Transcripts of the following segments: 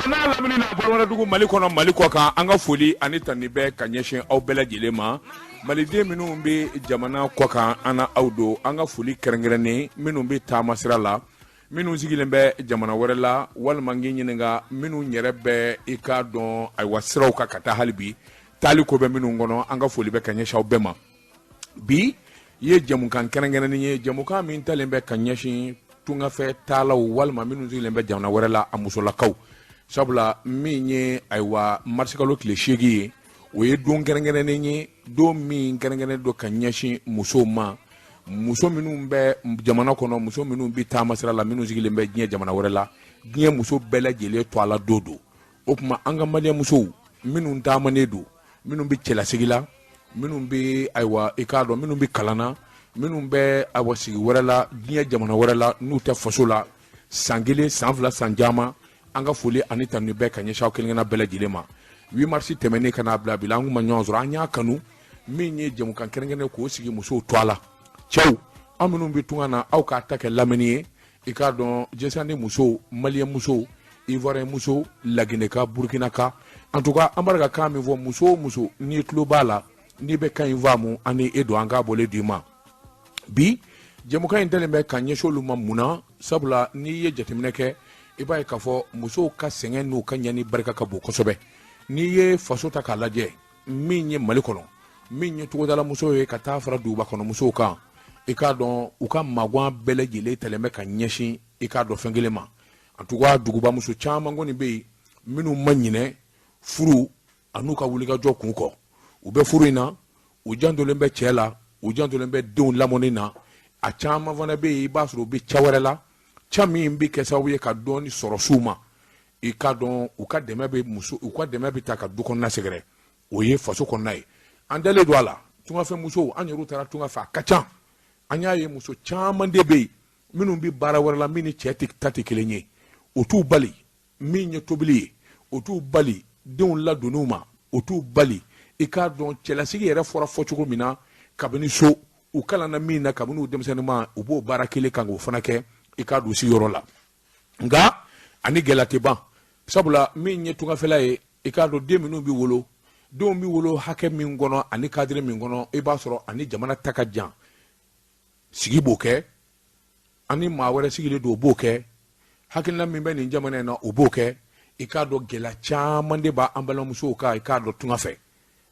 n'a lamini na bolomadadugu Mali kɔnɔ, Mali kɔ kan, an ka foli ani tanuni bɛ ka ɲɛsin aw bɛɛ lajɛlen ma. Maliden minnu bɛ jamana kɔ kan, an na aw don. An ka foli kɛrɛnkɛrɛnnen minnu bɛ taama sira la, minnu sigilen bɛ jamana wɛrɛ la, walima n k'i ɲininka minnu yɛrɛ bɛ i k'a dɔn, ayiwa, siraw kan ka taa hali bi taali ko bɛ minnu kɔnɔ, an ka foli bɛ ka ɲɛsin aw bɛɛ ma. Bi ye jɛmukan kɛrɛnkɛrɛnnen ye, jɛmukan min talen bɛ ka ɲɛsin tungafɛ taalaw walima minnu sigilen bɛ jamana wɛrɛ la, a musolakaw. Sabula min ye, ayiwa, marisikalo tile 8 ye, o ye don kɛrɛnkɛrɛnnen ye, don min kɛrɛnkɛrɛnnen don ka ɲɛsin musow ma, muso minnu bɛ jamana kɔnɔ, muso minnu bɛ taama sira la, minnu sigilen bɛ diɲɛ jamana wɛrɛ la, diɲɛ muso bɛɛ lajɛlen to a la don don. O tuma an ka maliyɛn musow minnu taamanen don, minnu bɛ cɛlasigi la, minnu bɛ, ayiwa, i k'a dɔn, minnu bɛ kalan na, minnu bɛ, ayiwa, sigi wɛrɛ la diɲɛ jamana wɛrɛ la, n'u tɛ faso la san 1, san 2, san caman, an ka foli ani tanuni bɛɛ ka ɲɛsin aw kelen-kelenna bɛɛ lajɛlen ma. 8 mars tɛmɛnen ka n'a bila bi la, an kun ma ɲɔgɔn sɔrɔ. An y'a kanu min ye jɛmukan kɛrɛnkɛrɛnnen k'o sigi musow to a la. Cɛw, aw minnu bɛ tunga na, aw k'a ta kɛ lamɛnni ye. I k'a dɔn, jɛsandi musow, maliyɛn musow, ivoirien musow, laginɛka, burkinaka, en tout cas an b'a ka kan min fɔ, muso o muso n'i tulo b'a la, n'i bɛ kan in faamu, ani e don an k'a bɔlen d'i ma. Bi jɛmukan in talen bɛ ka ɲɛsin olu ma. Mun na? Sabula n'i ye jateminɛ kɛ, i b'a ye k'a fɔ musow ka sɛgɛn n'u ka ɲani barika ka bon kosɛbɛ. N'i ye faso ta k'a lajɛ, min ye Mali kɔnɔ, min ye togodala musow ye ka taa fara duguba kɔnɔ musow kan, i k'a dɔn u ka magan bɛɛ lajɛlen talen bɛ ka ɲɛsin, i k'a dɔn, fɛn kelen ma. En tout cas duguba muso caman kɔni bɛ yen minnu ma ɲinɛ furu an'u ka wulikajɔ kun kɔ. U bɛ furu in na, u jantolen bɛ cɛ la, u jantolen bɛ denw lamɔni na. A caman fana bɛ yen, i b'a sɔrɔ u bɛ ca wɛrɛ la, ca min bɛ kɛ sababu ye ka dɔɔni sɔrɔ s'u ma. I k'a dɔn, u ka dɛmɛ bɛ muso, u ka dɛmɛ bɛ taa ka du kɔnɔna sɛgɛrɛ. O ye faso kɔnɔna ye. An dalen don a la, tungafɛ musow, an yɛrɛw taara tunga fɛ, a ka ca, an y'a ye muso caman de bɛ yen minnu bɛ baara wɛrɛ la min ni cɛ ta tɛ kelen ye. O t'u bali min ye tobili ye, o t'u bali denw ladonniw ma, o t'u bali, i k'a dɔn, cɛlasigi yɛrɛ fɔra fɔ cogo min na kabini so, u kalanna min na kabini u denmisɛnninma, u b'o baara kelen kan k'o fana kɛ, i k'a don sigiyɔrɔ la. Nka ani gɛlɛya tɛ ban, sabula min ye tungafɛla ye, i k'a dɔn, den minnu bɛ wolo, denw bɛ wolo hakɛ min kɔnɔ ani cadre min kɔnɔ, i b'a sɔrɔ ani jamana ta ka jan. Sigi b'o kɛ, ani maa wɛrɛ sigilen don, o b'o kɛ. Hakilina min bɛ nin jamana in na, o b'o kɛ. I k'a dɔn, gɛlɛya caman de b'an balimamusow kan, i k'a dɔn, tunga fɛ.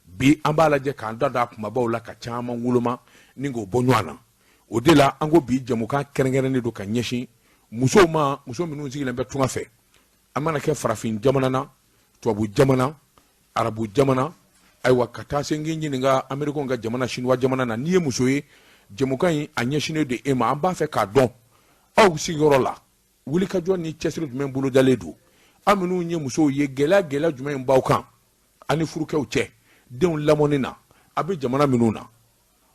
Bi an b'a lajɛ k'an da don a kumabaw la ka caman woloma ni k'o bɔ ɲɔgɔn na. O de la an ko bi jɛmukan kɛrɛnkɛrɛnnen don ka ɲɛsin musow ma, muso minnu sigilen bɛ tunga fɛ, an mana kɛ farafin jamana na, tubabu jamana, arabu jamana, ayiwa, ka taa se n k'i ɲininka amerikɛnw ka jamana, sinuwa jamana na. N'i ye muso ye, jɛmukan in a ɲɛsinnen don e ma. An b'a fɛ k'a dɔn aw sigiyɔrɔ la, wulikajɔ ni cɛsiri jumɛn bolodalen don? Aw minnu ye musow ye, gɛlɛya gɛlɛya jumɛn b'aw kan ani furukɛw cɛ, denw lamɔni na, a bɛ jamana minnu na?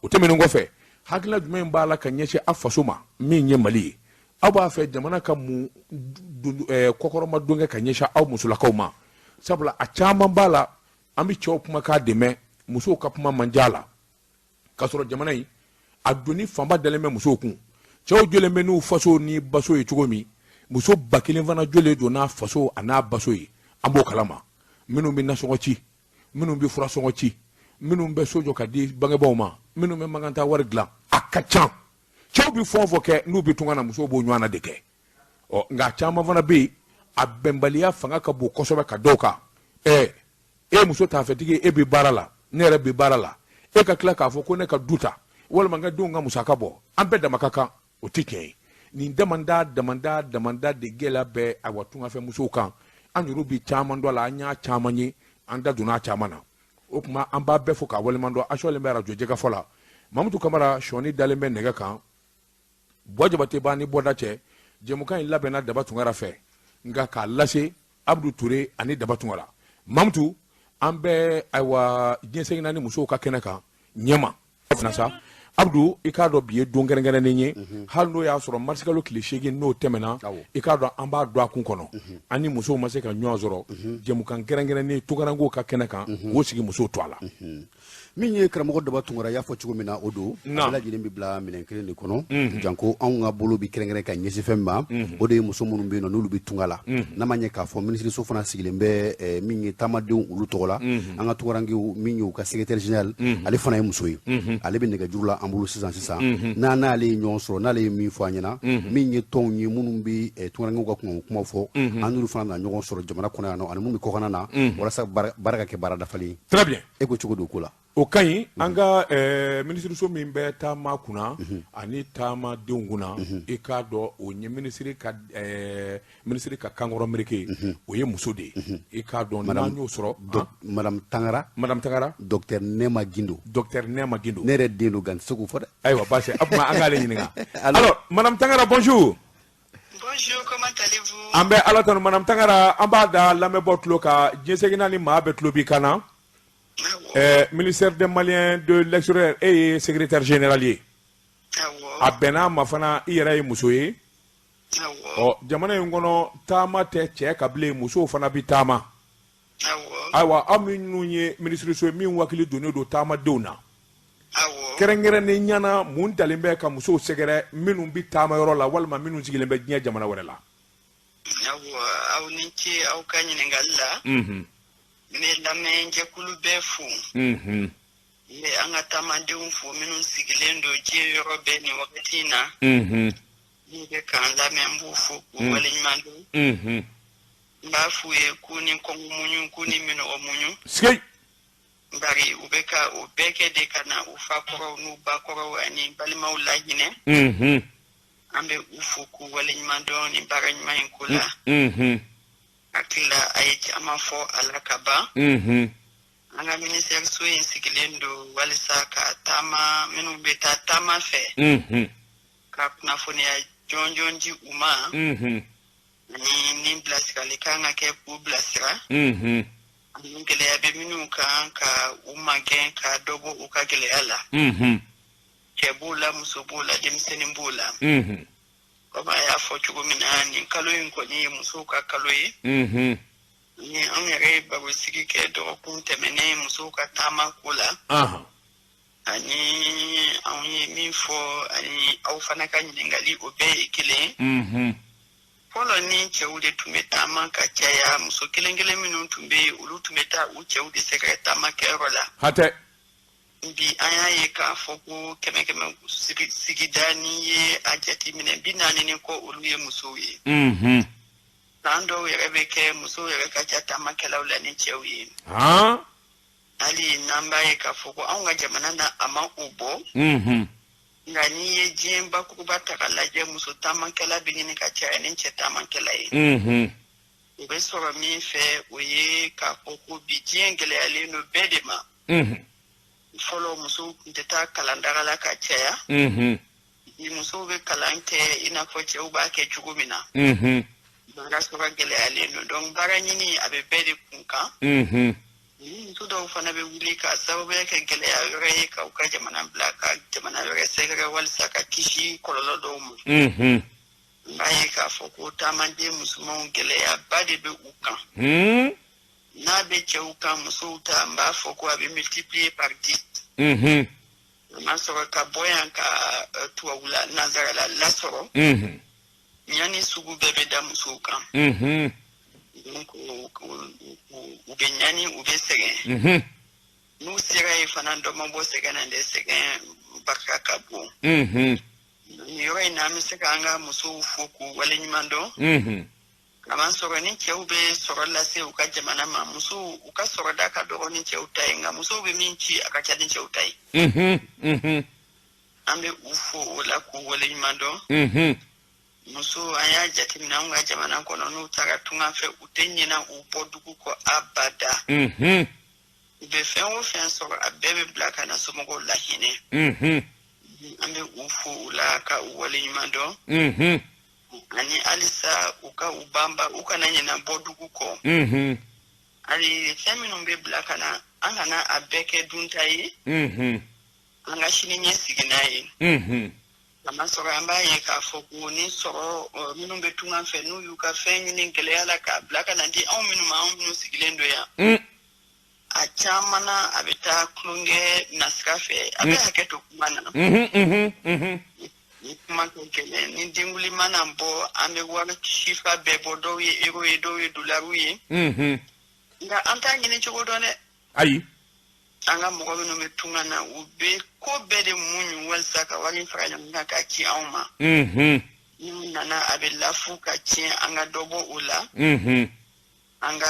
O tɛmɛnen kɔfɛ, hakilina jumɛn b'a la ka ɲɛsin a faso ma min ye Mali ye? Aw b'a fɛ jamana ka mun kɔkɔrɔma don kɛ ka ɲɛsin aw musolakaw ma? Sabula a caman b'a la, an bɛ cɛw kumakan dɛmɛ, musow ka kuma man diya la, k'a sɔrɔ jamana in a doni fanba dalen bɛ musow kun. Cɛw jɔlen bɛ n'u faso ni baso ye cogo min, muso 1000 fana jɔlen don n'a faso a n'a baso ye. An b'o kalama, minnu bɛ nasɔngɔ ci, minnu bɛ furasɔngɔ ci, minnu bɛ so jɔ ka di bangebaaw ma, minnu bɛ mankanta wari dilan, a ka ca. Cɛw bɛ fɛn o fɛn kɛ n'u bɛ tunga na, musow b'o ɲɔgɔn na de kɛ. Ɔ nka caman fana bɛ yen, a bɛnbaliya fanga ka bon kosɛbɛ ka dɔw kan. Ɛɛ, e muso taafetigi, e bɛ baara la, ne yɛrɛ bɛ baara la, e ka tila k'a fɔ ko ne ka du ta walima n ka denw ka musaka bɔ, an bɛɛ dama ka kan, o tɛ tiɲɛ ye. Nin damanda damanda damanda de gɛlɛya bɛ, ayiwa, tungafɛ musow kan. An yɛrɛw bɛ caman dɔ la, an y'a caman ye, an da donna a caman na. O tuma an b'a bɛɛ fo k'a waleɲuman dɔn. Asɔlen bɛ arajo jɛkafɔ la, Mamutu Kamara sɔɔni dalen bɛ nɛgɛ kan. Buwa Jabate b'a ni bɔda cɛ. Jɛmukan in labɛnna Daba Tunkara fɛ, nka k'a lase Abudu Ture ani Daba Tunkara. Mamutu, an bɛ, ayiwa, diɲɛ seleke naani musow ka kɛnɛ kan ɲɛma sa. Abdu, i k'a dɔn bi ye don kɛrɛnkɛrɛnnen ye, hali n'o y'a sɔrɔ marisikalo tile 8 n'o tɛmɛna, i k'a dɔn an b'a dɔn a kun kɔnɔ, an ni musow ma se ka ɲɔgɔn sɔrɔ jɛmukan kɛrɛnkɛrɛnnen tunkarankew ka kɛnɛ kan k'o sigi musow to a la. Min ye karamɔgɔ Daba Tunkara y'a fɔ cogo min na, o don bɛɛ lajɛlen bɛ bila minɛn kelen de kɔnɔ, janko anw ka bolo bɛ kɛrɛnkɛrɛn ka ɲɛsin fɛn ma, o de ye muso minnu bɛ yen nɔ n'olu bɛ tunga la. N'a ma ɲɛ k'a fɔ minisiriso fana sigilen bɛ min ye taamadenw olu tɔgɔ la, an ka tunkarankew min y'u ka secrétaire général, ale fana ye muso ye, ale bɛ nɛgɛjuru la an bolo sisan sisan. N'a n'ale ye ɲɔgɔn sɔrɔ, n'ale ye min fɔ an ɲɛna, min ye tɔnw ye minnu bɛ tunkarankew ka kunko kumaw fɔ, an n'olu fana na ɲɔgɔn sɔrɔ jamana kɔnɔ yan nɔ ani minnu bɛ kɔkanna na, walasa baara ka kɛ baara dafalen ye. Très bien. E ko cogo don ko la? O ka ɲi. An ka minisiriso min bɛ taama kunna ani taamadenw kunna, i k'a dɔn o ye minisiri ka kankɔrɔ meleke, o ye muso de ye. I k'a dɔn n'an y'o sɔrɔ. Madame Tangara. Madame Tangara. Docteur Nema Gindo. Docteur Nema Gindo. Ne yɛrɛ den don, nka n tɛ se k'o fɔ dɛ. Ayiwa, baasi a tuma an k'ale ɲininka. Alors, Madame Tangara, bonjour. Bonjour, comment allez-vous? An bɛ Ala tanu, Madame Tangara. An b'a da lamɛnbaaw tulo kan, diɲɛ seginna ni maa bɛɛ tulo b'i kan na. Ministère des Maliens de l'extérieur, e ye secrétaire général ye. A bɛn'a ma fana, i yɛrɛ ye muso ye. Ɔ, jamana in kɔnɔ, taama tɛ cɛ ka bilen, musow fana bi taama. Ayiwa, aw minnu ye minisiriso ye min wakili donnen don taamadenw na, kɛrɛnkɛrɛnnen ɲɛna, mun talen bɛ ka musow sɛgɛrɛ minnu bi taama yɔrɔ la walima minnu sigilen bɛ diɲɛ jamana wɛrɛ la? Awɔ, aw ni ce aw ka ɲininkali la. N bɛ lamɛnjɛkulu bɛɛ fo. N bɛ an ka taamadenw fo minnu sigilen don diɲɛ yɔrɔ bɛɛ nin wagati in na. N'u bɛ k'an lamɛn, n b'u fo k'u waleɲuman dɔn. N b'a f'u ye k'u ni kɔngɔ muɲu, k'u ni minɔgɔ muɲu. Bari u bɛ ka o bɛɛ kɛ de ka na u fakɔrɔw n'u bakɔrɔw ani balimaw lahinɛ. An bɛ u fo k'u waleɲuman dɔn nin baara ɲuman in ko la. Hakili la, a ye caman fɔ a la ka ban. An ka ministère so in sigilen don walisa ka taama minnu bɛ taa taama fɛ, ka kunnafoniya jɔnjɔn di u ma, ani ni bilasirali kan ka kɛ, k'u bilasira, ani gɛlɛya bɛ minnu kan, ka u magɛn ka dɔ bɔ u ka gɛlɛya la. Cɛ b'o la, muso b'o la, denmisɛnnin b'o la. Komi a y'a fɔ cogo min na, nin kalo in kɔni ye musow ka kalo ye. Ni anw yɛrɛ ye barosigi kɛ dɔgɔkun tɛmɛnen musow ka taama ko la, ani anw ye min fɔ ani aw fana ka ɲininkali, o bɛɛ ye kelen ye. Fɔlɔ, ni cɛw de tun bɛ taama ka caya, muso kelen kelen minnu tun bɛ yen, olu tun bɛ taa u cɛw de sɛgɛrɛ taama kɛyɔrɔ la. Hatɛ. Bi, an y'a ye k'a fɔ ko kɛmɛ kɛmɛ sigida, n'i ye a jateminɛ, 40 ni kɔ, olu ye musow ye. San dɔw yɛrɛ bɛ kɛ, musow yɛrɛ ka ca taamakɛlaw la ni cɛw ye. Hali n'an b'a ye k'a fɔ ko anw ka jamana na, a ma o bɔ, nka n'i ye diɲɛ bakuruba ta k'a lajɛ, muso taamakɛla bɛ ɲini ka caya ni cɛ taamakɛla ye. O bɛ sɔrɔ min fɛ, o ye k'a fɔ ko bi diɲɛ gɛlɛyalen don bɛɛ de ma. Fɔlɔ, musow tun tɛ taa kalandaga la ka caya. Bi, musow bɛ kalan kɛ i n'a fɔ cɛw b'a kɛ cogo min na. Baara sɔrɔ gɛlɛyalen don, donc baara ɲini a bɛ bɛɛ de kun kan. Muso dɔw fana bɛ wuli ka sababuya kɛ gɛlɛya wɛrɛ ye, ka u ka jamana bila ka jamana wɛrɛ sɛgɛrɛ walisa ka kisi kɔlɔlɔ dɔw ma. N b'a ye k'a fɔ ko taamaden musomanw, gɛlɛyaba de bɛ u kan. N'a bɛ cɛw kan, musow ta, n b'a fɔ ko a bɛ multiplier par 10. A ma sɔrɔ ka bɔ yan ka tubabula nanzarala lasɔrɔ, ɲani sugu bɛɛ bɛ da musow kan. Donc u bɛ ɲani, u bɛ sɛgɛn. N'u sera yen fana, dɔ ma bɔ sɛgɛn na dɛ, sɛgɛn barika ka bon. Nin yɔrɔ in na, an bɛ se k'an ka musow fo k'u waleɲuman dɔn. Kamasɔrɔ ni cɛw bɛ sɔrɔ lase u ka jamana ma, musow u ka sɔrɔda ka dɔgɔ ni cɛw ta ye, nka musow bɛ min ci, a ka ca ni cɛw ta ye. An bɛ u fo o la k'u waleɲuman dɔn. Muso, an y'a jateminɛ anw ka jamana kɔnɔ, n'u taara tunga fɛ, u tɛ ɲinɛ u bɔ dugu kɔ abada. U bɛ fɛn o fɛn sɔrɔ, a bɛɛ bɛ bila ka na somɔgɔw lahinɛ. An bɛ u fo u la ka u waleɲuman dɔn, ani halisa u ka u banba, u kana ɲinɛ bɔ dugu kɔ. Hali fɛn minnu bɛ bila ka na, an kana a bɛɛ kɛ dunta ye. An ka sini ɲɛsigi n'a ye. Kamasɔrɔ an b'a ye k'a fɔ ko ni sɔrɔ minnu bɛ tunga fɛ, n'u y'u ka fɛn ɲini gɛlɛya la k'a bila ka na di anw minnu ma, anw minnu sigilen don yan, a caman na a bɛ taa tulonkɛ nasira fɛ. A bɛ hakɛ to kuma na, ni kuma ka gɛlɛn, ni denkuli mana bɔ, an bɛ wari sifa bɛɛ bɔ, dɔw ye euro ye, dɔw ye dolariw ye, nka an t'a ɲini cogo dɔn dɛ. Ayi. An ka mɔgɔ minnu bɛ tunga na, u bɛ ko bɛɛ de muɲu walisa ka wari fara ɲɔgɔn kan k'a ci anw ma. N'u nana, a bɛ lafu ka tiɲɛ. An ka dɔ bɔ o la, an ka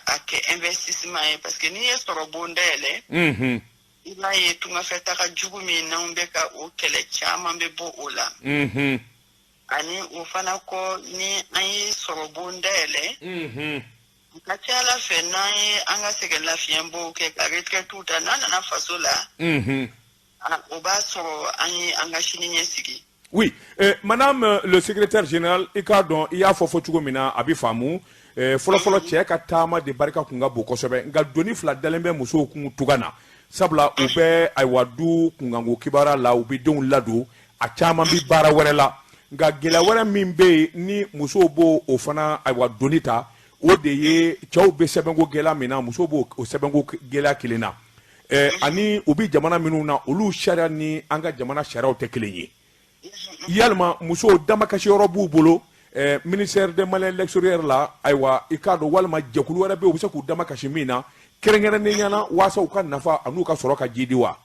a kɛ investissement ye, parce que n'i ye sɔrɔ bon dayɛlɛ, i b'a ye tungafɛ taga jugu min n'anw bɛ ka o kɛlɛ, caman bɛ bɔ o la. Ani o fana kɔ, ni an ye sɔrɔ bon dayɛlɛ, a ka ca Ala fɛ, n'an ye an ka sɛgɛn lafiɲɛbɔw kɛ ka retraite ta, n'an nana faso la, o b'a sɔrɔ an ye an ka sini ɲɛsigi. Oui, madame le secrétaire général, i k'a dɔn, i y'a fɔ fɔ cogo min na, a bɛ faamu. Fɔlɔfɔlɔ, cɛ ka taama de barika kun ka bon kosɛbɛ, nka doni fila dalen bɛ musow kun tuga na, sabula u bɛ, ayiwa, du kunkanko kibaruya la, u bɛ denw ladon, a caman bɛ baara wɛrɛ la. Nka gɛlɛya wɛrɛ min bɛ yen ni musow b'o o fana, ayiwa, doni ta, o de ye cɛw bɛ sɛbɛnko gɛlɛya min na, musow b'o o sɛbɛnko gɛlɛya kelen na. Ani u bɛ jamana minnu na, olu sariya ni an ka jamana sariyaw tɛ kelen ye. Yalima musow damakasi yɔrɔ b'u bolo ministère des Maliens l'extérieur la, ayiwa, i k'a dɔn, walima jɛkulu wɛrɛ bɛ yen, u bɛ se k'u damakasi min na kɛrɛnkɛrɛnnenya la, waasa u ka nafa an'u ka sɔrɔ ka jidi wa?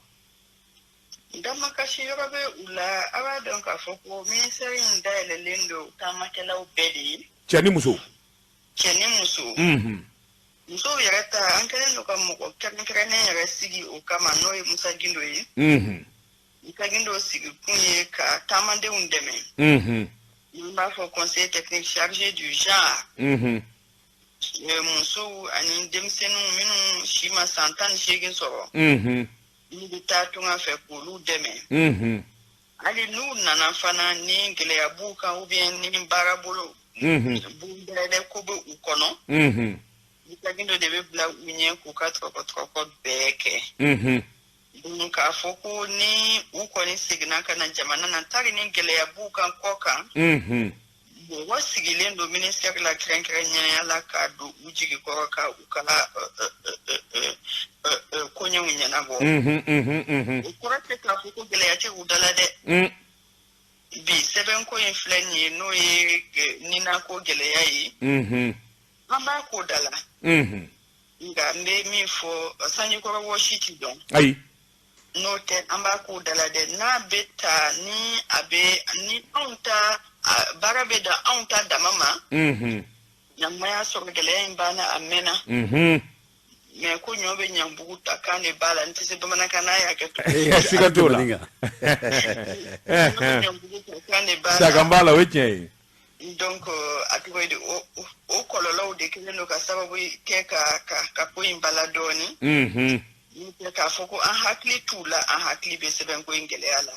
Damakasi yɔrɔ bɛ u la. A b'a dɔn k'a fɔ ko ministère in dayɛlɛlen don taamakɛlaw bɛɛ de ye. Cɛ ni muso. Cɛ ni muso. Musow yɛrɛ ta, an kɛlen don ka mɔgɔ kɛrɛnkɛrɛnnen yɛrɛ sigi o kama, n'o ye Musa Gindo ye. Musa Gindo sigi kun ye ka taamadenw dɛmɛ. N b'a fɔ conseiller technique chargé du genre. Musow ani denmisɛnninw minnu si ma san 18 sɔrɔ, n'u bɛ taa tunga fɛ, k'olu dɛmɛ. Hali n'u nana fana, ni gɛlɛya b'u kan ou bien ni baara bolo dayɛlɛ ko bɛ u kɔnɔ, Musa Gindo de bɛ bila u ɲɛ k'u ka tɔrɔkɔ bɛɛ kɛ. Donc k'a fɔ ko ni u kɔni seginna ka na jamana na, tari ni gɛlɛya b'u kan kɔ kan, mɔgɔ sigilen don ministère la kɛrɛnkɛrɛnnenya la k'a don u jigi kɔrɔ ka u ka koɲɛw ɲɛnabɔ. O kɔrɔ tɛ k'a fɔ ko gɛlɛya tɛ u da la dɛ. Bi sɛbɛnko in filɛ nin ye, n'o ye ninako gɛlɛya ye, an b'a ko da la. Nka n bɛ min fɔ, sanjikɔrɔ wɔsi ti dɔn. Ayi. N'o tɛ, an b'a ko da la dɛ. N'a bɛ ta, ni a bɛ ni anw ta baara bɛ dan anw ta dama ma, ɲama y'a sɔrɔ gɛlɛya in banna a mɛnna. Mais ko ɲɔ bɛ ɲanbugu ta kan de b'a la, n tɛ se bamanankan n'a y'a kɛ to. Siga t'o la. Ɲɔ bɛ ɲanbugu ta kan de b'a la. Sagan b'a la, o ye tiɲɛ ye. Donc a tɔgɔ ye di, o kɔlɔlɔw de kɛlen don ka sababu kɛ ka ko in bala dɔɔni. N'o tɛ, k'a fɔ ko an hakili t'u la, an hakili bɛ sɛbɛnko in gɛlɛya la.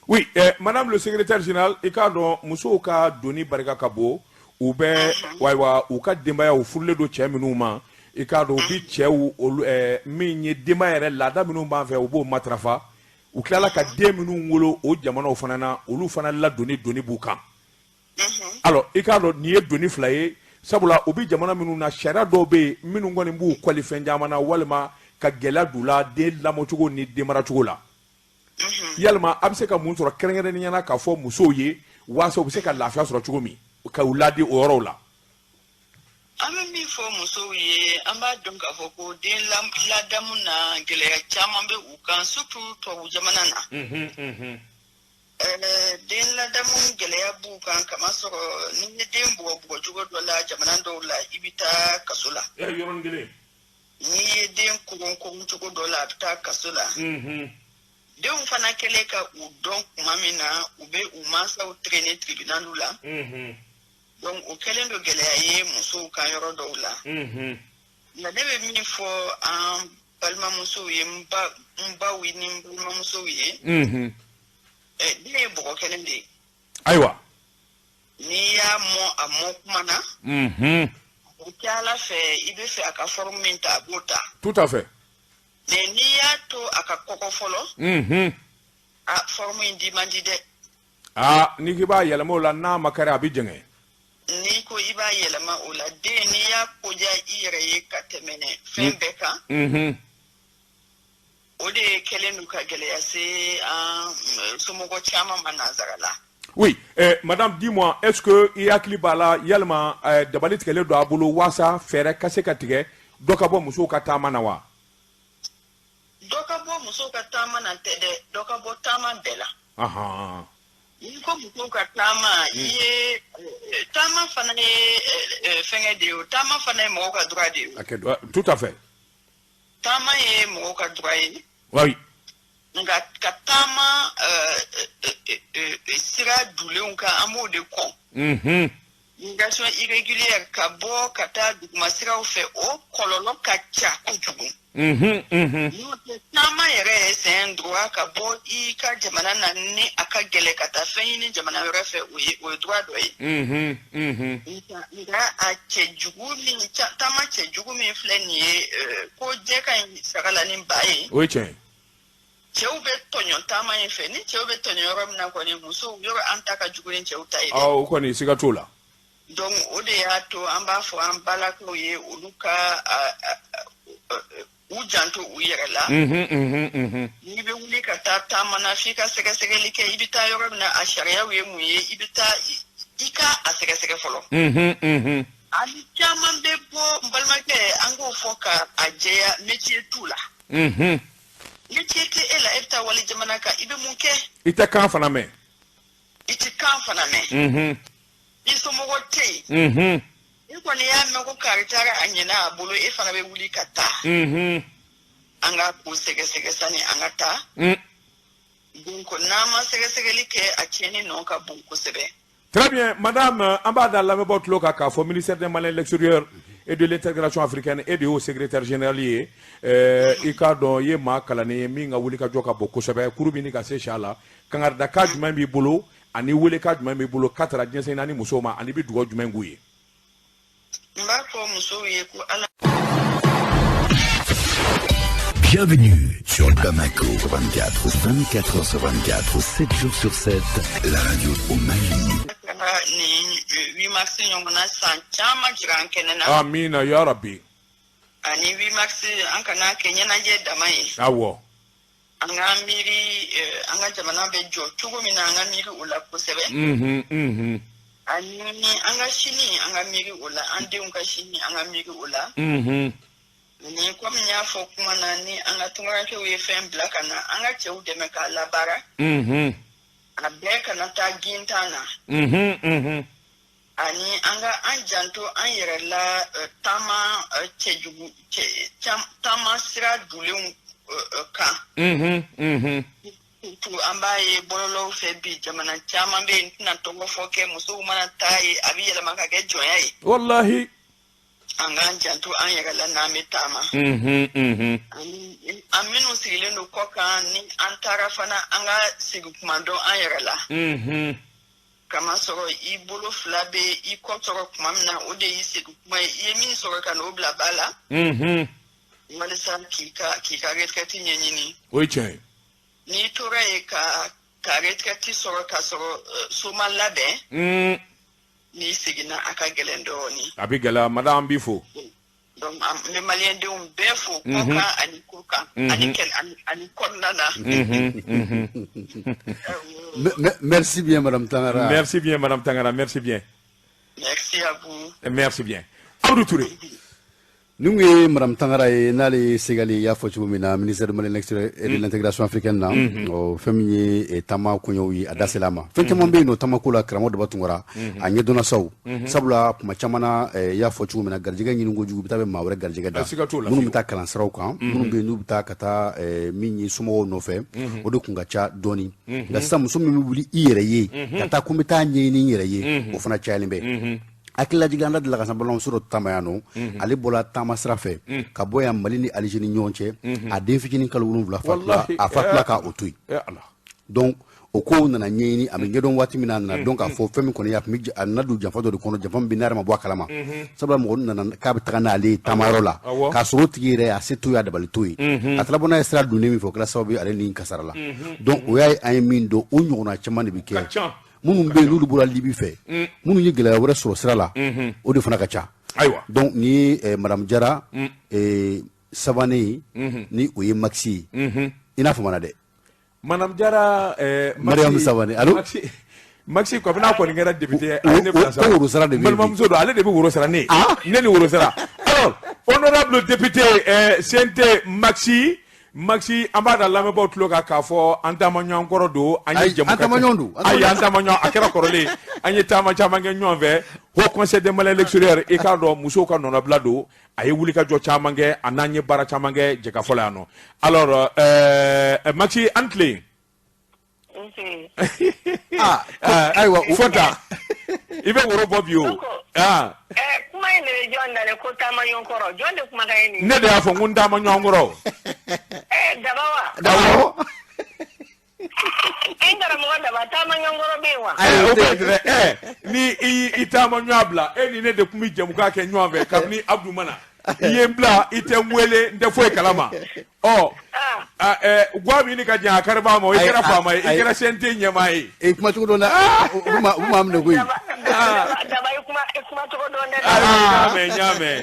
Oui, madame le secrétaire général, i k'a dɔn, musow ka doni barika ka bon. U bɛ, ayiwa, u ka denbayaw furulen don cɛ minnu ma, i k'a dɔn, u bi cɛw olu min ye denbaya yɛrɛ laada minnu b'an fɛ, u b'o matarafa. U tilala ka den minnu wolo o jamanaw fana na, olu fana ladonni doni b'u kan. Alors, i k'a dɔn, nin ye doni fila ye, sabula u bɛ jamana minnu na, sariya dɔw bɛ yen minnu kɔni b'u kɔli fɛn caman na, walima ka gɛlɛya d'u la den lamɔcogo ni den maracogo la. Yalima a bɛ se ka mun sɔrɔ kɛrɛnkɛrɛnnenya la k'a fɔ musow ye, waasa u bɛ se ka lafiya sɔrɔ cogo min, ka u ladi o yɔrɔw la? An bɛ min fɔ musow ye, an b'a dɔn k'a fɔ ko den ladamu na, gɛlɛya caman bɛ u kan, surtout tubabu jamana na. Den ladamu gɛlɛya b'u kan, kamasɔrɔ n'i ye den bugɔ bugɔcogo dɔ la jamana dɔw la, i bɛ taa kaso la. Yɔrɔnin kelen. N'i ye den koron koron cogo dɔ la, a bɛ taa kaso la. Denw fana kɛlen ka u dɔn tuma min na, u bɛ u mansaw traîner tribunal la. Donc o kɛlen don gɛlɛya ye musow kan yɔrɔ dɔw la. Nka ne bɛ min fɔ an balimamusow ye, n baw ni n balimamusow ye, den ye bɔgɔ kɛnɛ de ye. N'i y'a mɔ a mɔ kuma na, o kɛ Ala fɛ, i bɛ fɛ a ka forme min ta, a b'o ta. Tout à fait. Mais n'i y'a to a ka kɔgɔ fɔlɔ, A forme in di man di dɛ. Aa, n'i k'i b'a yɛlɛma o la, n'a ma kari, a bɛ jɛngɛ. N'i ko i b'a yɛlɛma o la, den, n'i y'a koja i yɛrɛ ye ka tɛmɛ fɛn bɛɛ kan, o de kɛlen don ka gɛlɛya se an somɔgɔ caman ma nansara la. Oui, madame, dis-moi, est-ce que i hakili b'a la, yalima dabali tigɛlen don a bolo waasa fɛɛrɛ ka se ka tigɛ, dɔ ka bɔ musow ka taama na wa? Dɔ ka bɔ musow ka taama na tɛ dɛ, dɔ ka bɔ taama bɛɛ la. N'i ko musow ka taama, i ye taama fana ye fɛngɛ de ye o, taama fana ye mɔgɔw ka droit de ye o. Tout à fait. Taama ye mɔgɔw ka droit ye. Nka ka taama sira dulenw kan, an b'o de kɔn. Migration irrégulière, ka bɔ ka taa duguma siraw fɛ, o kɔlɔlɔ ka ca kojugu. N'o tɛ, taama yɛrɛ ye, c'est un droit. Ka bɔ i ka jamana na ni a ka gɛlɛn, ka taa fɛn ɲini jamana wɛrɛ fɛ, o ye droit dɔ ye. Nka a cɛjugu min, taama cɛjugu min filɛ nin ye, ko jɛ ka ɲi saga la ni ba ye. O ye tiɲɛ ye. Cɛw bɛ tɔɲɔ taama in fɛ. Ni cɛw bɛ tɔɲɔ yɔrɔ min na kɔni, musow yɔrɔ, an ta ka jugu ni cɛw ta ye dɛ. Awɔ, o kɔni, siga t'o la. Donc o de y'a to an b'a fɔ an balakaw ye, olu ka u janto u yɛrɛ la. N'i bɛ wuli ka taa taama na, f'i ka sɛgɛsɛgɛli kɛ. I bɛ taa yɔrɔ min na, a sariyaw ye mun ye? I bɛ taa, i ka a sɛgɛsɛgɛ fɔlɔ. Ani caman bɛ bɔ, n balimakɛ, an k'o fɔ ka a jɛya, métier t'u la. Métier tɛ e la, e bɛ taa wali jamana kan, i bɛ mun kɛ? I tɛ kan fana mɛn. I tɛ kan fana mɛn. I somɔgɔ tɛ yen. I kɔni y'a mɛn ko kari taara, a ɲɛna a bolo, e fana bɛ wuli ka taa. An ka ko sɛgɛsɛgɛ sani an ka taa. Donc n'an ma sɛgɛsɛgɛli kɛ, a tiɲɛni nɔ ka bon kosɛbɛ. Très bien, madame, an b'a da lamɛnbaaw tulo kan k'a fɔ ministère des Maliens de l'extérieur et de l'intégration africaine, e de y'o secrétaire général ye. I k'a dɔn, i ye maa kalannen ye min ka wuli ka jɔ ka bon kosɛbɛ. Kuru bɛ ɲini ka se siya la. Kangaridakan jumɛn b'i bolo ani welekan jumɛn b'i bolo ka tara diɲɛ naani musow ma, ani bɛ dugawu jumɛn k'u ye? N b'a fɔ musow ye ko Ala. Bienvenue sur Bamako 24, 24 h sur 24, 7 jours sur 7, la radio au Mali. Nin 8 mars ɲɔgɔnna san caman jira an kɛnɛ na. Amina ya Rabbi. Ani 8 mars, an kana kɛ ɲɛnajɛ dama ye. An ka miiri an ka jamana bɛ jɔ cogo min na, an ka miiri o la kosɛbɛ. Ani an ka sini, an ka miiri o la, an denw ka sini, an ka miiri o la. Ni komi n y'a fɔ kuma na, ni an ka tunkarankew ye fɛn bila ka na, an ka cɛw dɛmɛ k'a labaara. A bɛɛ kana taa gintan na. Ani an ka an janto an yɛrɛ la, taama cɛjugu, taama sira dulenw kan. An b'a ye bɔlɔlɔw fɛ bi, jamana caman bɛ yen, n tɛna tɔgɔ fɔ kɛ, musow mana taa yen, a bɛ yɛlɛma ka kɛ jɔnya ye. Wallahi. An k'an janto an yɛrɛ la n'an bɛ taama. An minnu sigilen don kɔ kan, ni an taara fana, an ka segin kuma dɔn an yɛrɛ la. Kamasɔrɔ i bolo fila bɛ i kɔ sɔrɔ tuma min na, o de y'i segin kuma ye. I ye min sɔrɔ, ka n'o bila ba la. Walisa k'i ka retraite ɲɛɲini. O ye tiɲɛ ye. N'i tora yen ka retraite sɔrɔ k'a sɔrɔ so ma labɛn, n'i seginna, a ka gɛlɛn dɔɔnin. A bɛ gɛlɛya, madame, an b'i fo. Donc n bɛ maliyɛndenw bɛɛ fo, kɔ kan ani ko kan ani kɛlɛ ani kɔnɔna na. Merci bien, madame Tangara. Merci bien, madame Tangara, merci bien. Merci à vous. Merci bien. Abdou Touré. Nin kun ye madame Tangara ye, n'ale ye Segali, y'a fɔ cogo min na, ministère du Mali et de l'intégration africaine na. Ɔ, fɛn min ye taama koɲɛw ye, a da sela a ma. Fɛn caman bɛ yen nɔ taamako la, karamɔgɔ Daba Tunkara, a ɲɛdɔnna saw, sabula kuma caman na, i y'a fɔ cogo min na, garijɛgɛ ɲini kojugu bɛ taa bɛ maa wɛrɛ garijɛgɛ da. Siga t'o la. Minnu bɛ taa kalansiraw kan, minnu bɛ yen n'u bɛ taa ka taa min ye somɔgɔw nɔfɛ, o de kun ka ca dɔɔni. Nka sisan, muso min bɛ wuli i yɛrɛ ye ka taa ko n bɛ taa ɲɛɲini n yɛrɛ ye, o fana cayalen bɛ. Hakililajigin, an da delila ka se balimamuso dɔ taama yan nɔ, ale bɔra taama sira fɛ ka bɔ yan, Mali ni Alizeri ni ɲɔgɔn cɛ, a den fitinin kalo 7 fatula, a fatula k'a o to yen. Ala. Donc O kow nana ɲɛɲini, a bɛ ɲɛdɔn waati min na, a nana dɔn k'a fɔ fɛn min kɔni, a tun bɛ a nana don janfa dɔ de kɔnɔ, janfa min bɛ n'a yɛrɛ ma bɔ a kalama, sabula mɔgɔ nana k'a bɛ taga n'ale ye taamayɔrɔ la, k'a sɔrɔ o tigi yɛrɛ a se t'o ye, a dabali t'o ye. A taara bɔ n'a ye sira donnen min fɛ, o kɛra sababu ye ale ni kasara la. Donc o y'a ye, an ye min dɔn, o ɲɔgɔnna caman de bɛ kɛ. Minnu bɛ yen n'olu bɔra Libi fɛ, minnu ye gɛlɛya wɛrɛ sɔrɔ sira la, o de fana ka ca. Ayiwa. Donc ni ye madame Jara Savané ye, ni o ye Maxi ye, i n'a faamuya dɛ. Madame Jara, Mariam Savané, allo. Maxi kabini n'a kɔni kɛra député, a ye ne bila sa. Ko woro sara de bɛ yen. Balimamuso don, ale de bɛ woro sara ne ye. Ne ni woro sara. Alors, honorable député CNT Maxi, Maxi, an b'a da lamɛnbaaw tulo kan k'a fɔ an taama ɲɔgɔn kɔrɔ don. An ye jamu. An taama ɲɔgɔn don. Ayi, an taama ɲɔgɔn, a kɛra kɔrɔlen. An ye taama caman kɛ ɲɔgɔn fɛ. Haut Conseil des Maliens l'extérieur, i k'a dɔn musow ka nɔnɔbila don. A ye wulikajɔ caman kɛ, a n'an ye baara caman kɛ jɛkafɔ la yan nɔ. Alors Maxi, an tilen. Ayiwa. Fɔta, i bɛ woro bɔ bi o. Kuma in de bɛ jɔn da ko taama ɲɔgɔn kɔrɔ? Jɔn de kumakan ye nin? Ne de y'a fɔ n ko n taama ɲɔgɔn kɔrɔ. Daba wa? Awɔ. E karamɔgɔ Daba, taama ɲɔgɔn kɔrɔ bɛ yen wa? O bɛ yen dɛ. Ni i taama ɲɔgɔn bila, e ni ne de tun bɛ jɛmukan kɛ ɲɔgɔn fɛ kabini Abdou mana. I ye n bila, i tɛ n wele, n tɛ foyi kalama. Ɔ guwa min ka jan a kari b'a ma, i kɛra faama ye, i kɛra CNT ɲɛmaa ye. E kuma cogo dɔn dɛ, u b'a minɛ koyi. Daba, i kuma cogo dɔn dɛ. Ayi, n y'a mɛn, n y'a mɛn.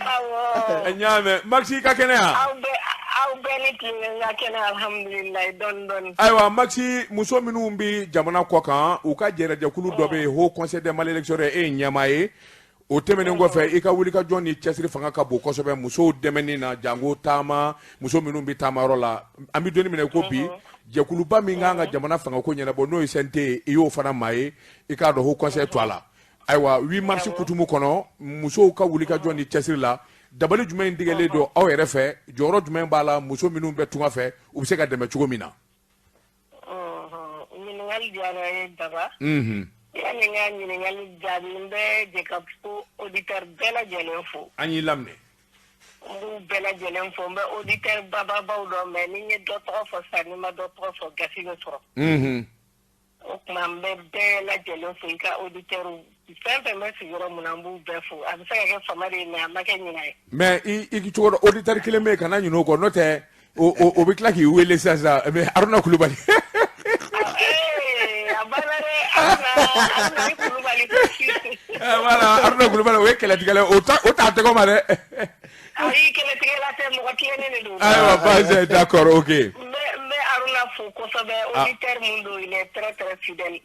Awɔ. N y'a mɛn. Maxi, i ka kɛnɛ yan? Aw bɛɛ ni tile, n ka kɛnɛ, alhamdulilayi, dɔɔni dɔɔni. Ayiwa Maxi, muso minnu bɛ jamana kɔ kan, u ka jɛrɛjɛkulu dɔ bɛ yen, Haut Conseil des Maliens l'extérieur, e ye ɲɛmaa ye. O tɛmɛnen kɔfɛ, i ka wulikajɔ ni cɛsiri fanga ka bon kosɛbɛ musow dɛmɛni na, jango taama, muso minnu bɛ taamayɔrɔ la. An bɛ don min na ko bi, jɛkuluba min kan ka jamana fangako ɲɛnabɔ, n'o ye CNT ye, i y'o fana maa ye, i k'a dɔn Haut Conseil to a la. Ayiwa, 8 mars kutumu kɔnɔ, musow ka wulikajɔ ni cɛsiri la, dabali jumɛn tigɛlen don aw yɛrɛ fɛ, jɔyɔrɔ jumɛn b'a la, muso minnu bɛ tunga fɛ, u bɛ se ka dɛmɛ cogo min na? Ɲininkali diyara n ye, Daba. Yanni n ka ɲininkali jaabi, n bɛ jɛ ka fo auditeur bɛɛ lajɛlen fo. An y'i laminɛ. N b'u bɛɛ lajɛlen fo, n bɛ auditeur bababaw dɔn, mais ni n ye dɔ tɔgɔ fɔ sisan, ni n ma dɔ tɔgɔ fɔ, gasi bɛ sɔrɔ. O tuma n bɛ bɛɛ lajɛlen fo, i ka auditeur fɛn fɛn bɛ sigiyɔrɔ min na, n b'u bɛɛ fo. A bɛ se ka kɛ fama de ye, mais a ma kɛ ɲinɛ ye. Mais i cogo dɔ, auditeur kelen bɛ yen, kana ɲinɛ o kɔ, n'o tɛ o bɛ tila k'i wele sisan sisan, mais Haruna Kulubali. A banna dɛ, Haruna ni Kulubali. Voilà, Haruna Kulubali, o ye kɛlɛtigɛla ye, o t'a tɛgɛ ma dɛ. Ayi, kɛlɛtigɛla tɛ, mɔgɔ tilennen de don. Ayiwa, baasi, d'accord, ok. N bɛ Haruna fo kosɛbɛ, auditeur mun don, il est très très fidèle.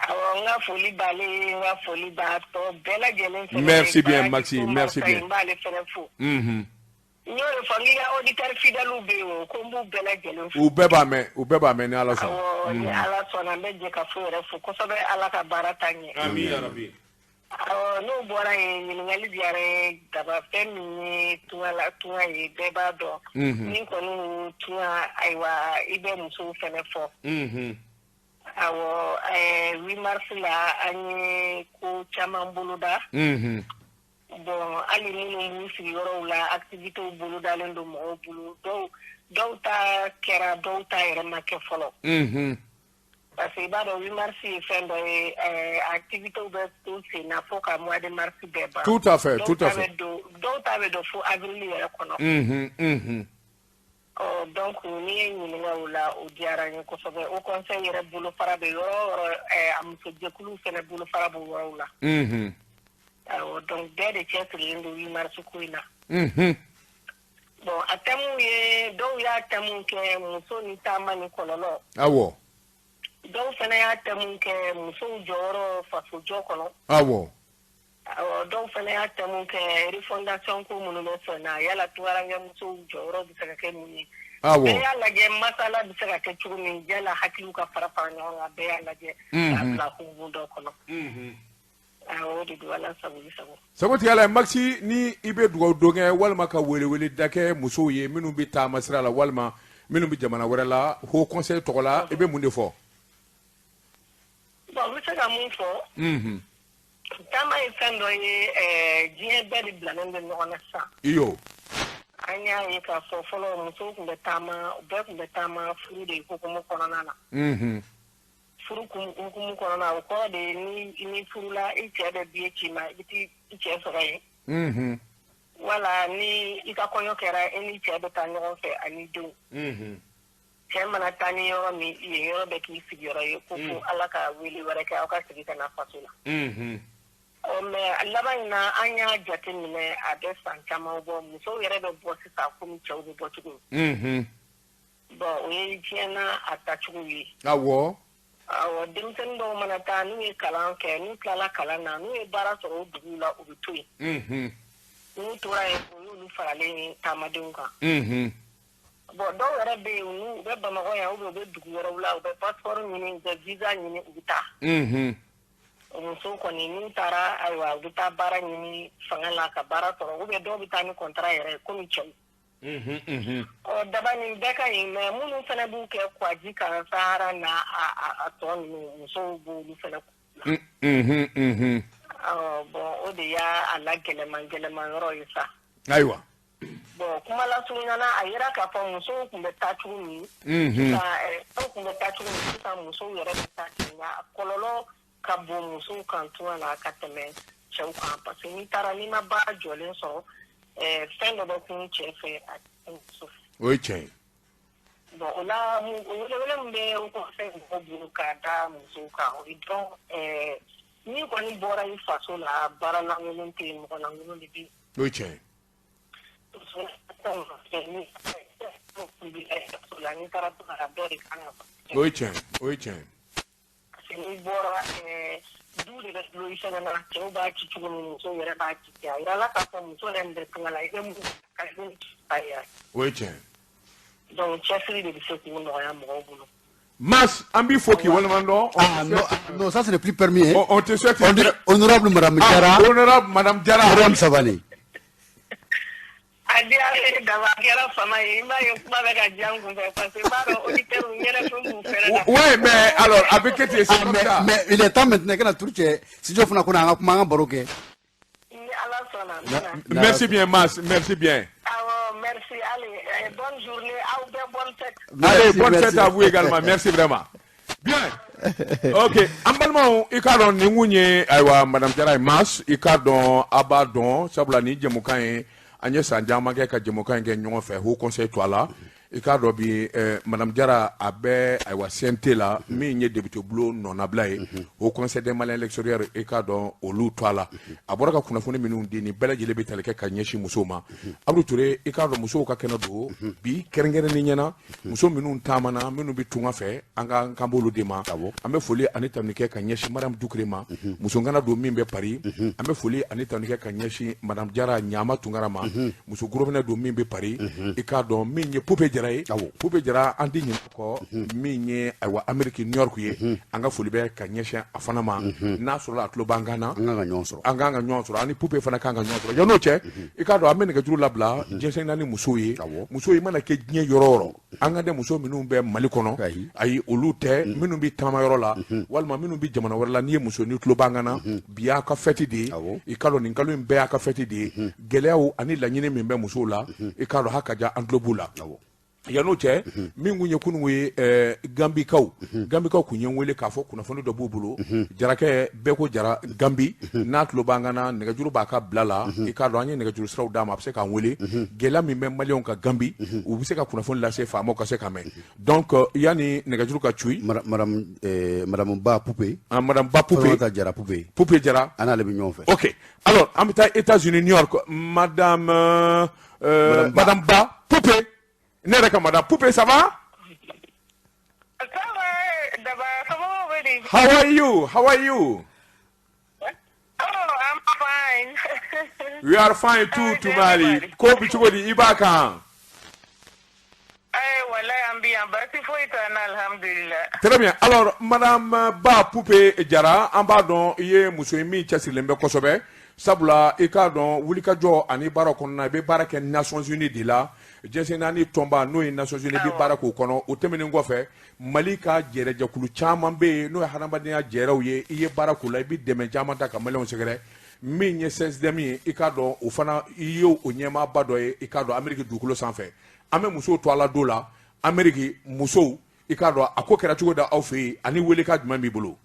Awɔ, n ka foli b'ale ye, n ka foli b'a tɔ bɛɛ lajɛlen fɛnɛ. Merci bien Maxi, merci bien. N b'ale fɛnɛ fo. N y'o de fɔ, n k'i ka auditeur fidèle bɛ yen o, ko n b'u bɛɛ lajɛlen fo. U bɛɛ b'a mɛn, u bɛɛ b'a mɛn, ni Ala sɔnna. Awɔ, ni Ala sɔnna, n bɛ jɛ ka fo yɛrɛ fo kosɛbɛ, Ala ka baara taa ɲɛ. Ami ya rabi. Awɔ, n'o bɔra yen, ɲininkali diyara n ye, Daba. Fɛn min ye tunga la, tunga ye, bɛɛ b'a dɔn. Ni kɔni ko tunga, ayiwa, i bɛ musow fɛnɛ fɔ. Awɔ, 8 mars la, an ye ko caman boloda. Bon, hali minnu b'u sigiyɔrɔw la, activités bolodalen don mɔgɔw bolo. Dɔw ta kɛra, dɔw ta yɛrɛ ma kɛ fɔlɔ. Parce que i b'a dɔn 8 mars ye fɛn dɔ ye, activités bɛ to sen na fo ka mois de mars bɛɛ ban. Tout à fait, tout à fait. Dɔw ta bɛ don fo avril yɛrɛ kɔnɔ. Ɔ donc n'i ye ɲininka o la, o diyara n ye kosɛbɛ. O conseil yɛrɛ bolofara bɛ yɔrɔ o yɔrɔ, a musojɛkuluw fɛnɛ bolofara b'o yɔrɔw la. Awɔ, donc bɛɛ de cɛsirilen don 8 mars ko in na. Bon, a thème ye, dɔw y'a thème kɛ muso ni taama ni kɔlɔlɔ. Awɔ. Dɔw fana y'a thème kɛ musow jɔyɔrɔ fasojɔ kɔnɔ. Awɔ. Awɔ, dɔw fana y'a thème kɛ refondation ko minnu bɛ sɔn na, yala tunkaranke musow jɔyɔrɔ bɛ se ka kɛ mun ye. Awɔ. Bɛɛ y'a lajɛ masala bɛ se ka kɛ cogo min, yala hakiliw ka fara fara ɲɔgɔn kan, bɛɛ y'a lajɛ k'a bila hukumu dɔ kɔnɔ. Awɔ, o de don, Ala sago i sago. Sago tɛ Ala ye. Maxi, ni i bɛ dugawu don kɛ walima ka welewele da kɛ musow ye minnu bɛ taama sira la walima minnu bɛ jamana wɛrɛ la, Haut Conseil tɔgɔ la, i bɛ mun de fɔ? Bon, n bɛ se ka mun fɔ? Taama ye fɛn dɔ ye, diɲɛ bɛɛ de bilalen bɛ ɲɔgɔn na sisan. Iyo. An y'a ye k'a fɔ fɔlɔ musow tun bɛ taama, bɛɛ tun bɛ taama furu de hukumu kɔnɔna na. Furu hukumu kɔnɔna, o kɔrɔ de ye ni furula, i cɛ bɛ billet ci ma, i bɛ t'i cɛ sɔrɔ yen. Wala ni i ka kɔɲɔ kɛra, i ni cɛ bɛ taa ɲɔgɔn fɛ ani denw. Cɛ mana taa ni yɔrɔ min, yen yɔrɔ bɛ k'i sigiyɔrɔ ye, ko fo Ala ka wele wɛrɛ kɛ, aw ka segin ka na faso la. Ɔ, mais laban in na, an y'a jate minɛ, a bɛ san caman bɔ, musow yɛrɛ bɛ bɔ sisan komi cɛw bɛ bɔ cogo min. Bon, o ye diɲɛ n'a a taacogo ye. Awɔ, denmisɛnnin dɔw mana taa, n'u ye kalan kɛ, n'u tilala kalan na, n'u ye baara sɔrɔ o duguw la, u bɛ to yen. N'u tora yen, o y'olu faralen taamadenw kan. Bon, dɔw yɛrɛ bɛ yen, u bɛ Bamakɔ yan ou bien u bɛ dugu wɛrɛw la, u bɛ passeport ɲini, u bɛ visa ɲini, u bɛ taa. O musow kɔni, n'u taara, ayiwa, u bɛ taa baara ɲini fanga la ka baara sɔrɔ, ou bien dɔw bɛ taa ni contrat yɛrɛ ye komi cɛw. Ɔ, daba nin bɛɛ ka ɲi, mais minnu fana b'u kɛ kwaji kan Sahara na, a tɔ ninnu, musow b'olu fana. Awɔ, bon, o de y'a la gɛlɛman gɛlɛman yɔrɔ ye sa. Bon, kuma lasurunya na, a yira k'a fɔ musow tun bɛ taa cogo min sisan, cɛw tun bɛ taa cogo min, sisan musow yɛrɛ bɛ taa ten, nka a kɔlɔlɔ ka bon musow kan tunga la ka tɛmɛ cɛw kan, parce que n'i taara, n'i ma baara jɔlen sɔrɔ, fɛn dɔ bɛ kun cɛ fɛ, a tɛ muso fɛ. O ye tiɲɛ ye. Bon, o la, welewele min bɛ o kɔfɛ mɔgɔw bolo k'a da musow kan, o ye dɔrɔn, n'i kɔni bɔra i faso la, baara lankolon tɛ yen, mɔgɔ lankolon de bɛ yen. O ye tiɲɛ ye. N'i taara tunga la, dɔ de kan ka O ye tiɲɛ ye, o ye tiɲɛ ye. Parce que n'i bɔra, du de bɛ dulon i fɛnɛ na, cɛw b'a ci cogo min, musow yɛrɛ b'a ci ten. A yirala k'a fɔ muso yɛrɛ min bɛ tunga la, i bɛ mun ka a yɛrɛ. O ye tiɲɛ ye. Donc cɛsiri de bɛ se k'u nɔgɔya mɔgɔw bolo. Mas, an b'i fo k'i waleɲuman dɔn. Ah non, non, ça ce n'est plus permis, hein. On te souhaite On dit honorable Madame Diarra. Ah, honorable Madame Diarra. Madame Savane. A diyara ne ye daba, a kɛra fama ye, i m'a ye, kuma bɛ ka diya n kun fɛ, parce que n b'a dɔn auditeurs ɲɛnafin b'u fɛnɛ na. Ouais, mais alors a bɛ kɛ ten, c'est Ah, comme mais, ça. mais il est temps maintenant que na tour cɛ studio fana kɔnɔ, an ka kuma, an ka baro kɛ. Ni Ala sɔnna, n bɛna. Merci bien, Mas, merci bien. Awɔ, merci, allez, bonne journée, aw bɛɛ bonne fête. Allez, Merci, bonne merci. fête à vous également. Merci vraiment. Bien. Ok, an balimaw, i k'a dɔn nin kun ye, ayiwa, Madame Diarra ye Mas, i k'a dɔn, a b'a dɔn, sabula nin jɛmukan ye, an ye san caman kɛ ka jɛmukan in kɛ ɲɔgɔn fɛ, Haut Conseil to a la. I k'a dɔn bi, Madame Diarra, a bɛ, ayiwa, CNT la, min ye député bulon nɔnabila ye, Haut Conseil des Maliens à l'extérieur, i k'a dɔn olu to a la. A bɔra ka kunnafoni minnu di, nin bɛɛ lajɛlen bɛ tali kɛ ka ɲɛsin musow ma. Abudu Ture, i k'a dɔn musow ka kɛnɛ don bi, kɛrɛnkɛrɛnnen ɲɛna muso minnu taamana, minnu bɛ tunga fɛ, an ka kan b'olu de ma. An bɛ foli ani tanuni kɛ ka ɲɛsin Madame Dukure ma, musokana don min bɛ Paris. An bɛ foli ani tanuni kɛ ka ɲɛsin Madame Diarra Ɲama Tunkara ma, muso gorobinɛ don min bɛ Paris. I k'a dɔn min ye Pope Jara ye, Pope Jara, an tɛ ɲinɛ kɔ, min ye, ayiwa, Amérique New York ye, an ka foli bɛ ka ɲɛsin a fana ma, n'a sɔrɔla a tulo b'an kan na. An kan ka ɲɔgɔn sɔrɔ. An kan ka ɲɔgɔn sɔrɔ, ani Pope fana kan ka ɲɔgɔn sɔrɔ. Yan'o cɛ, i k'a dɔn an bɛ nɛgɛjuru labila diɲɛsɛn naani musow ye. Musow, i mana kɛ diɲɛ yɔrɔ o yɔrɔ, an ka tɛ muso minnu bɛ Mali kɔnɔ, ayi, olu tɛ, minnu bɛ taama yɔrɔ la walima minnu bɛ jamana wɛrɛ la, n'i ye muso, n'i tulo b'an kan na, bi y'a ka fête de ye. I k'a dɔn nin kalo in bɛɛ y'a ka fête de ye. Gɛlɛyaw ani laɲini min bɛ musow la, i k'a dɔn ha ka ja, an tulo b'u la. Yan'o cɛ, min kun ye kunun ye, Gambikaw, Gambikaw kun ye n wele k'a fɔ kunnafoni dɔ b'u bolo. Jarakɛ bɛɛ ko Jara Gambi, n'a tulo b'an kan na, nɛgɛjuru b'a ka bila la. I k'a dɔn an ye nɛgɛjuru siraw d'a ma, a bɛ se k'an wele. Gɛlɛya min bɛ maliyɛnw ka Gambi, u bɛ se ka kunnafoni lase faamaw ka se ka mɛn. Donc yanni nɛgɛjuru ka cuyi, Madame Ba Poupé. Ah, Madame Ba Poupé. Fatoumata Jara Poupé. Poupé Jara. An n'ale bɛ ɲɔgɔn fɛ. Ok, alors an bɛ taa États-Unis, New York, Madame Madame Ba. Madame Ba Poupé, ne yɛrɛ ka Madame Poupé, ça va? Ça va, Daba, somɔgɔw bɛ di? How are you? How are you? Oh, I'm fine. We are fine too. How is Tumali. everybody? Ko bi cogo di? I b'a kan? Eh, wallahi an bi yan, baasi foyi t'an na, alhamdulillah. Très bien. Alors, Madame Ba Poupé Jara, an b'a dɔn i ye muso ye min cɛsirilen bɛ kosɛbɛ. Sabula i k'a dɔn wulikajɔ ani baara kɔnɔna, i bɛ baara kɛ Nations Unies de la. Diɲɛ naani tɔnba, n'o ye Nations Unies, i bɛ baara k'o kɔnɔ. O tɛmɛnen kɔfɛ, Mali ka jɛrɛjɛkulu caman bɛ yen, n'o ye hadamadenya jɛrɛw ye, i ye baara k'o la, i bɛ dɛmɛ caman ta ka maliyɛnw sɛgɛrɛ. Min ye CSDM ye, i k'a dɔn o fana i ye o ɲɛmaaba dɔ ye, i k'a dɔn Amérique dugukolo sanfɛ. An bɛ musow to a la don la Amérique musow, i k'a dɔn a ko kɛra cogo di aw fɛ yen, ani welekan jumɛn b'i bolo?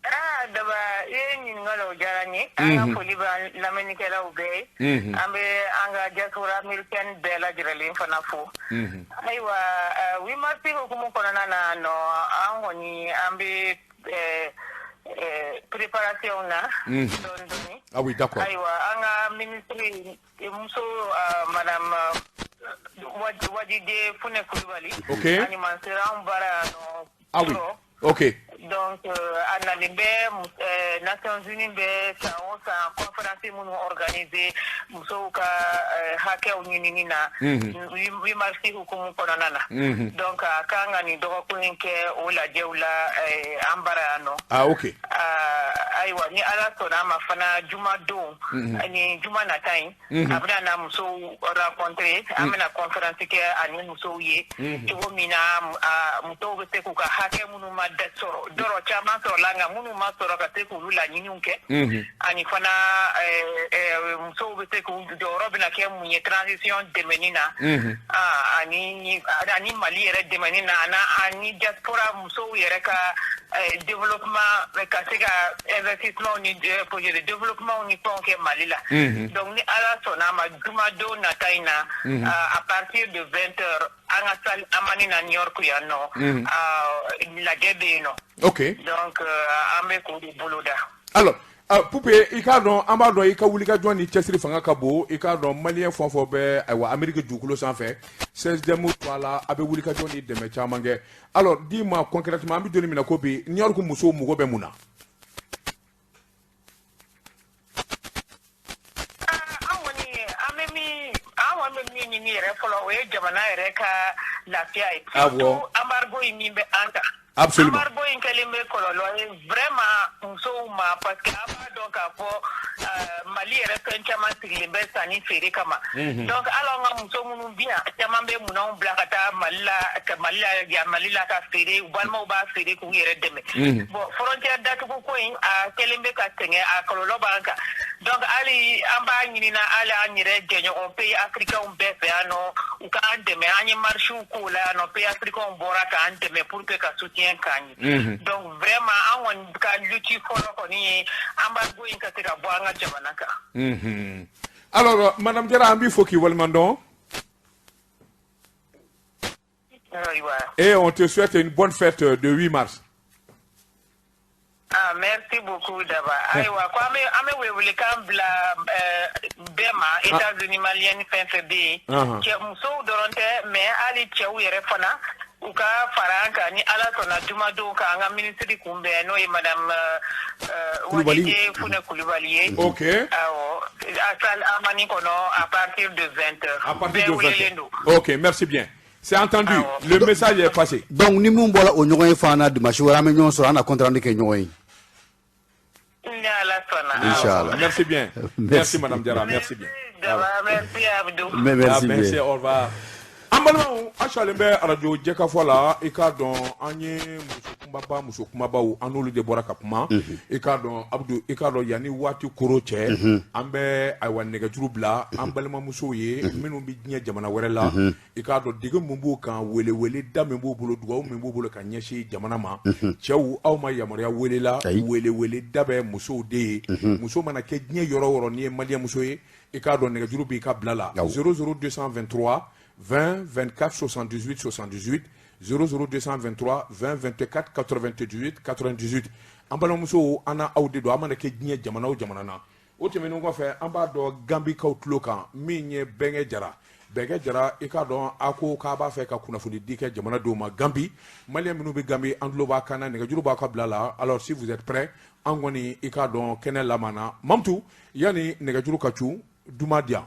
Aa Daba, i ye ɲininka la, o diyara n ye. An ka foli bɛ lamɛnnikɛlaw bɛɛ ye. An bɛ an ka diaspora américaine bɛɛ lajɛlen fana fo. Ayiwa, 8 mars hukumu kɔnɔna na nɔ, an kɔni an bɛ préparation na dɔɔni dɔɔni. Ah oui, d'accord. Ayiwa, an ka ministre muso, madame Wajide Fune Kulibali. Ani sera an baara yan nɔ. Ah oui. Ok. Donc a nalen bɛ Nations Unies bɛ san o san conférence minnu organiser musow ka hakɛw ɲinini na 8 mars hukumu kɔnɔna na. Donc a kan ka nin dɔgɔkun in kɛ o lajɛw la an bara yan nɔ. Ah ok. Ayiwa, ni Ala sɔnna a ma fana, juma don ni juma nata in, a bɛna na musow rencontrer, an bɛna conférence kɛ ani musow ye cogo min na musow bɛ se k'u ka hakɛ minnu ma sɔrɔ dɔrɔ caman sɔrɔla, nka minnu ma sɔrɔ, ka se k'olu laɲiniw kɛ, ani fana musow bɛ se k'u jɔyɔrɔ bɛna kɛ mun ye transition dɛmɛni na, ani Mali yɛrɛ dɛmɛni na, ani diaspora musow yɛrɛ ka développement, ka se ka investissement ni projet de développement ni fɛnw kɛ Mali la. Donc ni Ala sɔnna a ma, jumadon nata in na, à partir de 20 heures, an ka salle Amani na New York yan nɔ, lajɛ bɛ yen nɔ. Donc an bɛ k'o de boloda. Alors Poupée, i k'a dɔn an b'a dɔn i ka wulikajɔ ni cɛsiri fanga ka bon. I k'a dɔn malien fɛn o fɛn bɛ, ayiwa, Amérique dugukolo sanfɛ, CSDM to a la, a bɛ wulikajɔ ni dɛmɛ caman kɛ. Alors dis-moi concrètement, an bɛ don min na ko bi, New York musow mago bɛ mun na? An kɔni, an bɛ min, an kɔni bɛ min ɲini yɛrɛ fɔlɔ, o ye jamana yɛrɛ ka lafiya ye. Surtout embargo in min bɛ an kan. Embargo in kɛlen bɛ kɔlɔlɔ ye vraiment musow ma, parce que an b'a dɔn k'a fɔ Mali yɛrɛ fɛn caman sigilen bɛ sanni feere kama. Donc hali an ka muso minnu bi yan, caman bɛ minɛnw bila ka taa Mali la, ka Mali la yan, Mali la ka feere, u balimaw b'a feere k'u yɛrɛ dɛmɛ. Bon, frontière datugu ko in, a kɛlen bɛ ka sɛgɛn, a kɔlɔlɔ b'an kan. Donc hali an b'a ɲinina hali an yɛrɛ jɛɲɔgɔn pays africains bɛɛ fɛ yan nɔ, u k'an dɛmɛ. An ye marches k'o la yan nɔ, pays africains bɔra k'an dɛmɛ pour que ka soutien k'an ye. Donc vraiment, an kɔni ka lutte fɔlɔ kɔni ye embargo in ka se ka bɔ an ka jamana kan. Alors madame Diarra, an b'i fo k'i waleɲuman dɔn. Ayiwa. Et on te souhaite une bonne fête de 8 mars. Ah, merci beaucoup Daba. Ayiwa, ko an bɛ welewelekan bila bɛɛ ma, États-Unis malienne fɛn fɛn bɛ yen. Cɛ musow dɔrɔn tɛ, mais hali cɛw yɛrɛ fana, u ka fara an kan ni Ala sɔnna jumadon ka an ka minisiri kunbɛn, n'o ye madame Kulubali. Wajide Fune Kulubali ye. Awɔ, a salle Amani kɔnɔ à partir de 20 heures. À partir Bɛɛ de 20 welelen don. heures. Ok, merci bien. C'est entendu. Le message est passé. Donc ni mun bɔra o ɲɔgɔn ye fana na, dimanche wɛrɛ an bɛ ɲɔgɔn sɔrɔ, an na compte rendu kɛ ɲɔgɔn ye. Ni Ala sɔnna. Inchallah. Merci bien. Merci. Merci madame Diarra, merci bien. Daba, merci Abdou. Mais merci Ah, merci, bien. au revoir. An balimaw, an salen bɛ arajo Jɛkafɔ la. I k'a dɔn an ye muso kumaba, muso kumabaw, an n'olu de bɔra ka kuma. I k'a dɔn Abudu, i k'a dɔn yanni waati koro cɛ, an bɛ ayiwa nɛgɛjuru bila an balimamusow ye minnu bɛ diɲɛ jamana wɛrɛ la. I k'a dɔn dege mun b'u kan, welewele da min b'u bolo, dugawu min b'u bolo ka ɲɛsin jamana ma. Cɛw, aw ma yamaruya welela. Ayi. Welewele da bɛ musow de ye. Muso mana kɛ diɲɛ yɔrɔ o yɔrɔ, n'i ye malien muso ye, i k'a dɔn nɛgɛjuru b'i ka bila la 00223 20 24 78 78, 00223 20 24 98 98. An balimamusow, an na aw de don. An mana kɛ diɲɛ jamana o jamana na, o tɛmɛnen kɔfɛ, an b'a dɔn Gambikaw tulo kan min ye Bɛnkɛ Jara. Bɛnkɛ Jara, i k'a dɔn a ko k'a b'a fɛ ka kunnafoni di kɛ jamanadenw ma Gambi, malien minnu bɛ Gambi, an tulo b'a kan na, nɛgɛjuru b'a ka bila la. Alors si vous êtes prêts, an kɔni, i k'a dɔn kɛnɛ lamana. Mamutu, yanni nɛgɛjuru ka cun, duma di yan.